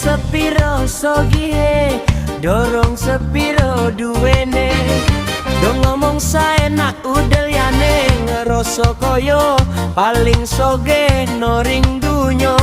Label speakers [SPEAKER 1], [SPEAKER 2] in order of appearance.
[SPEAKER 1] Sepiro sogihe, dorong sepiro duwene. Do ngomong saenak udel yane, ngerasa koyo paling soge noring dunyo.